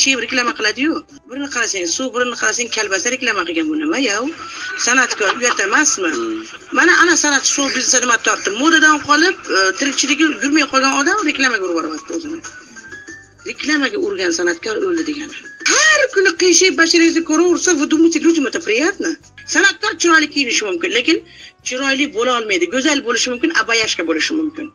Qiyshayib reklama qiladi-yu. Birini qarasang suv, birini qarasang kalbasa reklama qilgan. Bu nima ya? San'atkor uyat emasmi? Mana ana san'at shou biznesa nima tortdi? Modadan qolib, tirikchiligi yurmay qolgan odam reklamaga urib yuboryapti o'zini. Reklamaga urgan san'atkor o'ldi degani. Har kuni qiyshayib basharangizni ko'raversa, вы думаете, людям это приятно? San'atkor chiroyli kiyinishi mumkin, lekin chiroyli bo'la olmaydi. Go'zal bo'lishi mumkin, обаяшка bo'lishi mumkin.